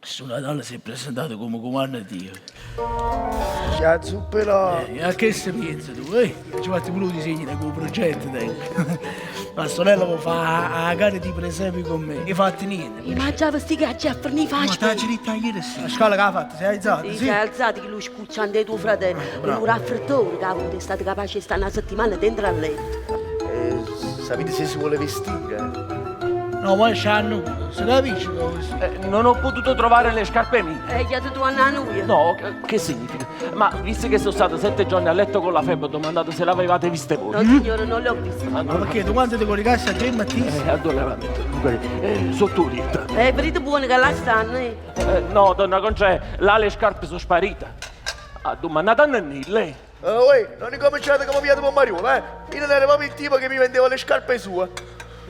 Stu Natale s'è presentato come cumanna Dio. Cazzo però! Eh, a che se piensa tu, eh? Ci fatti pure 'o disegno tengo 'o progetto tengo. La sorella vo fa 'a gara di presepi con me. Non hai fatto niente. Ma già vestì che già fornì Ma facile. t'ha già ieri sera. La scala che ha fatto, si è alzata, Sì, sì? si è alzato che lui scucciando tuo fratello. Un raffreddore che ha avuto, è stato capace di stare una settimana dentro al letto. Eh, sapete se si vuole vestire? No, ma c'hanno, si capisce cosa? Non ho potuto trovare le scarpe mie. E gli ha detto a noi. No, che significa? Ma visto che sono stato sette giorni a letto con la febbre, ho domandato se l'avevate viste voi. No, signore, non le ho viste. Ah, Ma no. perché tu quando ti coricasse a tre mattina? A dove la metto? Dunque, sotto il letto. Vedete buono che là stanno, eh. No, donna Concè, là le scarpe sono sparite. Ha domandato a Nannille. Uè, non incominciate come piato con Mariuolo, eh? Io non ero proprio il tipo che mi vendeva le scarpe sue.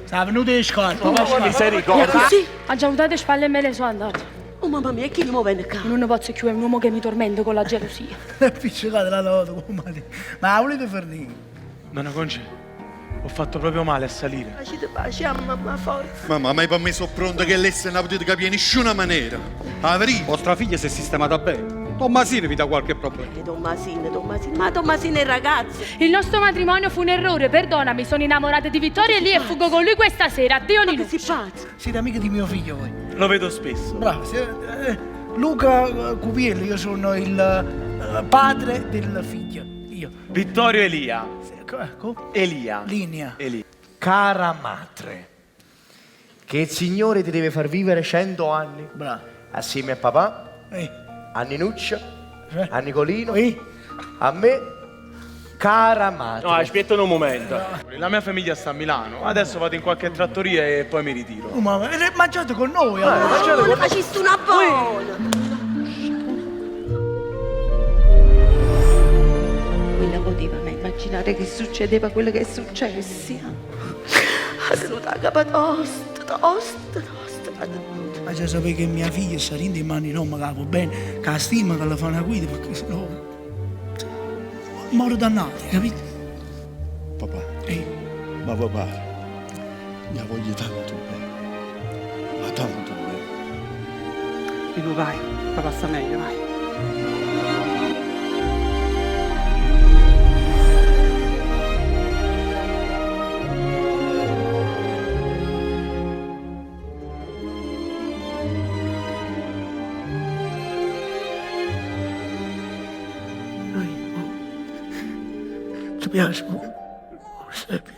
Sta venuto le scarpe, Oh, ma misericordia. Così? Ha già avuto le spalle e me ne sono andata. Oh mamma mia, chi mi viene qua? Non ne posso più, è un uomo che mi tormenta con la gelosia. È appiccicata la volta come Ma la volete fornire? Donna Conce, ho fatto proprio male a salire. Facite pace a mamma, forza. Mamma, ma io per me sono pronto che lei se ne potete capire in nessuna maniera. La verità. Vostra figlia si è sistemata bene. Tommasino vi dà qualche problema. Tommasino, Tommasino, ma Tommasino è ragazzo. Il nostro matrimonio fu un errore, perdonami, sono innamorata di Vittorio e lì e fuggo con lui questa sera. Addio Ma che Ninuccio. si pazzo? Siete amiche di mio figlio voi. Lo vedo spesso. Bravo, Luca Cupiello, io sono il padre del figlio. Io. Vittorio Elia. Sì, Ecco. Elia. Linea. Elia. Cara madre, che il Signore ti deve far vivere 100 anni. Bravo. Assieme a papà, a Ninuccia, a Nicolino, a me, cara madre. No, aspetta un momento. La mia famiglia sta a Milano. Adesso vado in qualche trattoria e poi mi ritiro. Oh, mamma, mangiate con noi allora. Mangiate Oh, con ne faciste una buona. Quella poteva mai immaginare che succedeva quello che è successo. Ha tenuto la capa tosta, tosta, tosta, ha tenuto. Ma già sapevo che mia figlia sta in mani non mi capo bene, che la stima che la fa una guida, perché sennò moro dannato, capito? Papà, ma papà, mi voglio tanto bene. Ma tanto bene. Lino, vai, papà sta meglio, vai. Ti piace? Oh, Sepia.